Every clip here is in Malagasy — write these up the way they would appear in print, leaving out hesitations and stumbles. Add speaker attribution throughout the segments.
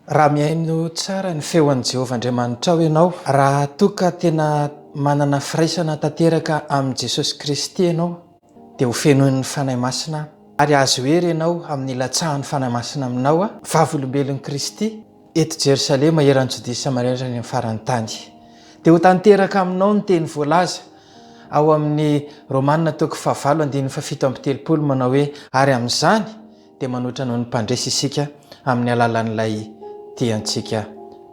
Speaker 1: Raha mihaino tsara ny feon'i Jehovah Andriamanitrao ianao, raha toa ka tena manana firaisana tanteraka amin'i Jesosy Kristy ianao, dia ho fenoin'ny Fanahy Masina, ary hahazo hery ianao amin'ny hilatsahan'ny Fanahy Masina aminao, vavolombelon'i Kristy, eto Jerosalema, eran'i Jodia sy Samaria ary any amin'ny faran'ny tany. Dia ho tanteraka aminao ny teny voalaza ao amin'ny Romana toko fahavalo andininy fahafito amby telopolo manao hoe, Ary amin'izany dia manoatra noho ny mpandresy isika amin'ny alalan'ilay tia antsika.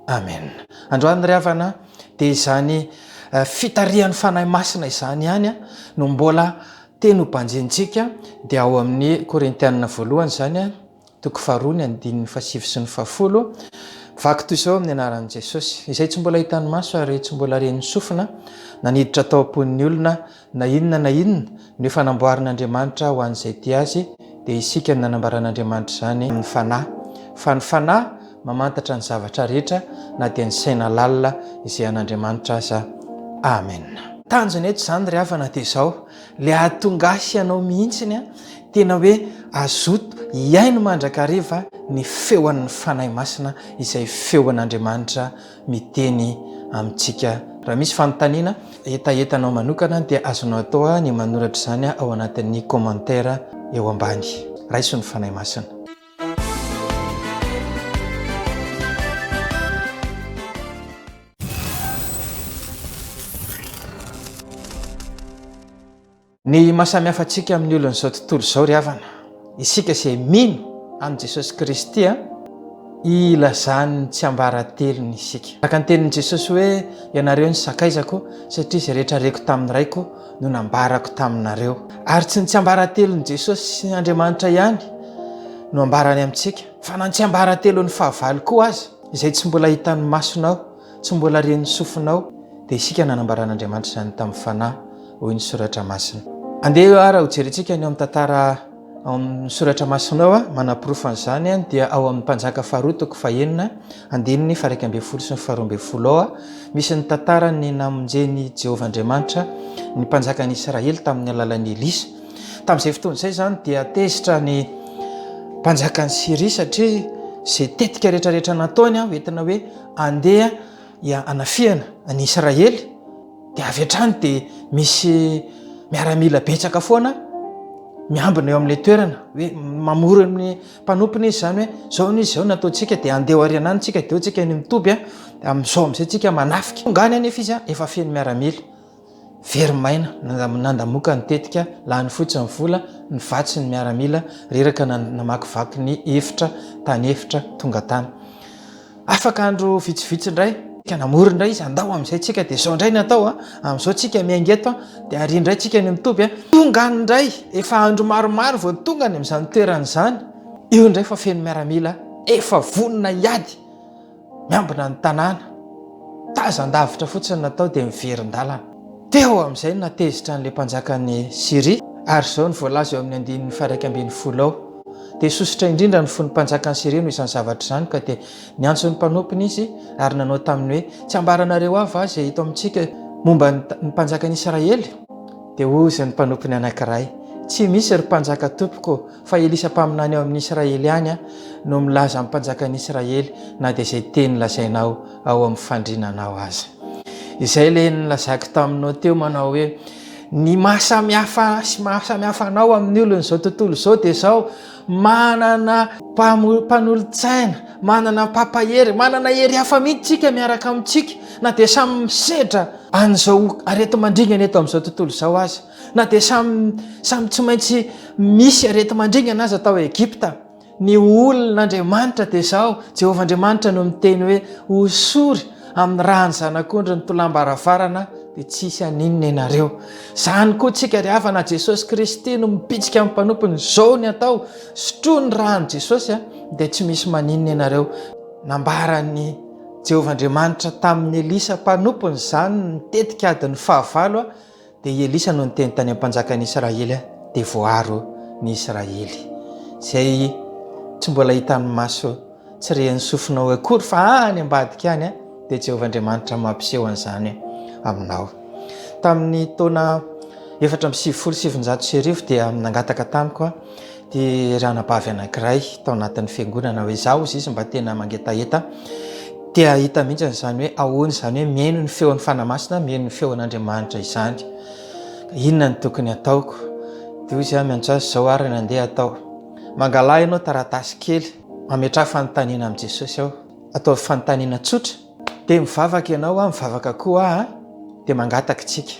Speaker 1: Amen. Androany ry havana dia izany fitarihan'ny Fanahy Masina izany ihany no mbola teny ho banjinintsika dia ao amin'ny Korintianina voalohany izany toko faharoa ny andininy fahasivy sy ny fahafolo. Vaky toy izao amin'ny anaran'i Jesosy. Izay tsy mbola hitan'ny maso ary tsy mbola ren'ny sofina na niditra tao am-pon'ny olona na inona na inona no efa namboarin'Andriamanitra ho an'izay tia Azy, dia isika no nanambaran'Andriamanitra izany amin'ny Fanahy. Fa ny Fanahy mamantatra ny zavatra rehetra, na dia ny saina lalina izay an'Andriamanitra aza. Amena. Tanjona eto izany ry havana dia izao, ilay hahatonga ahy sy ianao mihitsiny tena hoe hazoto hihaino mandrakariva ny feon'ny Fanahy Masina izay feon'Andriamanitra miteny amintsika. Raha misy fanontaniana, hetahetanao manokana dia azonao atao ny manoratra izany ao anatin'ny commentaire eo ambany. Raiso ny Fanahy Masina. Ny maha samy hafa antsika amin'ny olon'izao tontolo izao ry havana, isika izay mino an'i Jesosy Kristy, ilazany ny tsiambaratelony isika. Araka ny tenin'i Jesosy hoe, Ianareo ny sakaizako, satria izay rehetra reko tamin'ny Raiko no nambarako taminareo. Ary tsy ny tsiambaratelon'i Jesosy sy Andriamanitra ihany no ambarany amintsika, fa na ny tsiambaratelon'ny fahavalo koa aza, izay tsy mbola hitan'ny masonao, Tsy mbola ren'ny sofinao, dia isika nanambaran'Andriamanitra izany tamin'ny Fanahy, hoy ny Soratra Masina. Andeha ara hojerentsika ny ao amin'ny tantara ao amin'ny Soratra Masina ao, manaporofo an'izany dia ao amin'ny Mpanjaka faharoa toko fahenina, andininy faha-11 sy ny faharoa ambin'ny folo ao, misy ny tantaran'ny namonjen'i Jehovah Andriamanitra ny mpanjakan'i Israely tamin'ny alalan'i Elisa. Tamin'izay fotoana izay izany dia tezitra ny mpanjakan'i Syria satria izay tetika rehetrarehetra nataony hoentina hoe Andeha hanafihana an'i Israely, dia avy hatrany dia misy miaramila betsaka foana miambina eo amin'ilay toerana, hoe mamory ny mpanompony izy izany hoe izao no izy, izao no ataontsika, dia andeha ho aoriana any tsika, dia eo tsika ny mitoby an, dia amin'izao amin'izay tsika manafika. Tonga any anefa izy an, efa feno miaramila. Very maina, nandamoka ny tetika, lany fotsiny ny vola, nivatsy ny miaramila, reraka namakivaky ny efitra, tany efitra, tonga tany. Afaka andro vitsivitsy indray, ka namory indray izy, andao amin'izay tsika, dia izao indray ny atao, amin'izao tsika miainga eto, dia ary indray tsika ny mitoby. Tonga any indray, efa andro maromaro vao tonga any amin'izany toerana izany, eo indray fa feno miaramila, efa vonona hiady. Miambina ny tanàna. Tazan-davitra fotsiny natao dia miverin-dalana. Teo amin'izay no nahatezitra an'ilay mpanjakan'i Syria, ary izao no voalaza eo amin'ny andininy faha-11 ao, Dia sosotra indrindra ny fon'ny mpanjakan'i Syria noho izany zavatra izany, ka dia niantso ny mpanompony izy ary nanao taminy hoe, Tsy ambaranareo ahy va izay eto amintsika momba ny mpanjakan'i Israely? Dia hoy ny mpanompony anankiray, Tsy misy, ry mpanjaka tompoko, Fa Elisa mpaminany ao amin'ny Israely ihany no milaza amin'ny mpanjakan'i Israely na dia izay teny lazainao ao amin'ny fandrinanao aza. Izay ilay nilazako taminao teo manao hoe ny maha samy hafa sy maha samy hafa anao amin'ny olon'izao tontolo izao dia izao, manana mpanolotsaina, manana mpampahery, manana hery hafa mihitsy tsika miaraka amintsika na dia samy misedra an'izao areti-mandringana eto amin'izao tontolo izao aza. Na dia samy samy tsy maintsy misy areti-mandringana aza tao Egypta, ny olon'Andriamanitra dia izao, Jehovah Andriamanitra no miteny hoe, Hosory amin'ny ràn'ny Zanak'ondry ny tolam-baravarana, dia tsy hisy haninona ianareo. Izany koa tsika ry havana, Jesosy Kristy no mibitsika amin'ny mpanompony, izao ny atao, sotroy ny ràn'i Jesosy, dia tsy misy maninona ianareo. Nambaran'i Jehovah Andriamanitra tamin'i Elisa mpanompony izany ny tetik'adin'ny fahavalo, Dia i Elisa no niteny tany amin'ny mpanjakan'i Israely, dia voaro ny Israely. Izay tsy mbola hitan'ny maso, tsy ren'ny sofinao akory, fa any ambadika any, dia Jehovah Andriamanitra mampiseho an'izany aminao. Tamin'ny taona 1994 dia nangataka tamiko. ity ranabavy anankiray tao anatin'ny fiangonana hoe izaho hozy izy mba tena mangetaheta te hahita mihitsy an'izany hoe ahoana izany hoe mihaino ny feon'ny Fanahy Masina, mihaino ny feon'Andriamanitra izany. Inona no tokony hataoko? Dia hoy izy aho miantso azy izao ary nandeha atao. Mangalaha ianao taratasy kely, mametraha fanontaniana amin'i Jesosy aho. Ataovy fanontaniana tsotra. Dia mivavaka ianao aho, mivavaka koa aho, dia mangataka isika.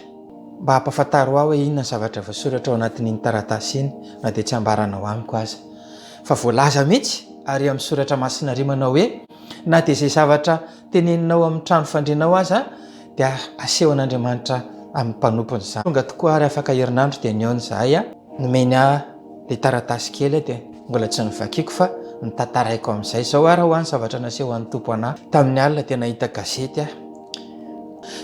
Speaker 1: Mba hampafantaro ahy hoe inona ny zavatra voasoratra ao anatin'iny taratasy iny, na dia tsy ambaranao amiko aza. Fa voalaza mihitsy ary amin'ny soratra masina àry manao hoe, Na dia izay zavatra teneninao amin'ny trano fandrianao aza dia asehon'Andriamanitra amin'ny mpanompony izany. Tonga tokoa ary afaka herinandro dia nihaona izahay, nomeny ahy ilay taratasy kely dia mbola tsy novakiako fa notantaraiko amin'izay. Izao ary hoa ny zavatra nasehon'ny Tompo anà. Tamin'ny alina dia nahita gazety aho.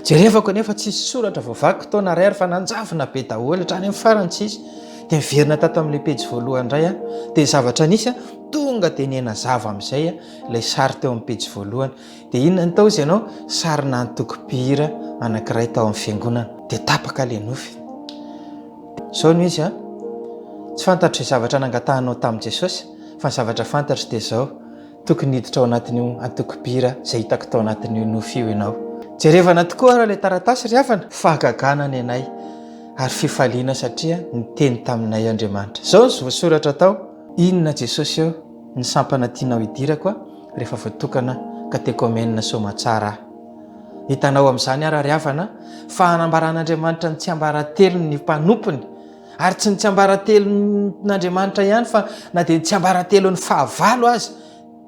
Speaker 1: Jerevako anefa tsisy soratra voavaky tao na iray ary fa nanjavona be daholo hatrany amin'ny farany tsisy. Dia niverina tato amin'ilay pejy voalohany indray aho. Dia ny zavatra nisy, tonga dia niha-nazava amin'izay ilay sary teo amin'ny pejy voalohany. Dia inona no tao izy ianao? Sarina antoko mpihira anankiray tao amin'ny fiangonana. Dia tapaka ilay nofy. Izao no izy an, tsy fantatro izay zavatra nangatahanao tamin'i Jesosy, fa ny zavatra fantatro dia izao, tokony hiditra ao anatin'io antoko mpihira izay hitako tao anatin'io nofy io ianao. Jerevana tokoa ary ilay taratasy ry havana, fahagagana ny anay ary fifaliana satria niteny taminay Andriamanitra. Izao no voasoratra tao, Inona Jesosy ô ny sampana tianao hidirako a rehefa voatokana katekomena soamatsara aho. Hitanao amin'izany ary ry havana fa hanambaran'Andriamanitra ny tsiambaratelony ny mpanompony ary tsy ny tsiambaratelon'Andriamanitra ihany fa na dia ny tsiambaratelon'ny fahavalo aza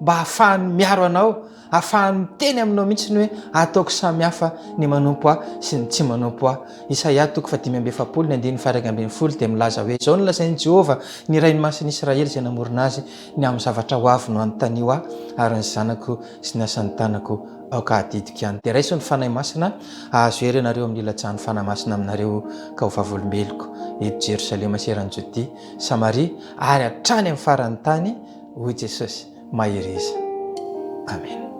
Speaker 1: mba hahafahany miaro anao, hahafahany miteny aminao mihitsy ny hoe ataoko samy hafa ny manompo ahy sy ny tsy manompo ahy. Isaia toko faha-45 ny andininy faha-11 dia milaza hoe, Izao no lazain'i Jehovah, ny Rain'ny Masin'i Israely izay namorona azy, Ny amin'ny zavatra ho avy no anontanio ahy, ary ny zanako sy ny asan'ny tanako aoka hadidiko ihany. Dia raiso ny Fanahy Masina, hahazo hery ianareo amin'ny hilatsahan'ny Fanahy Masina aminareo ka ho vavolombeloko eto Jerosalema sy eran'i Jodia, Samaria, ary hatrany amin'ny faran'ny tany, hoy Jesosy. Mahereza. Amena.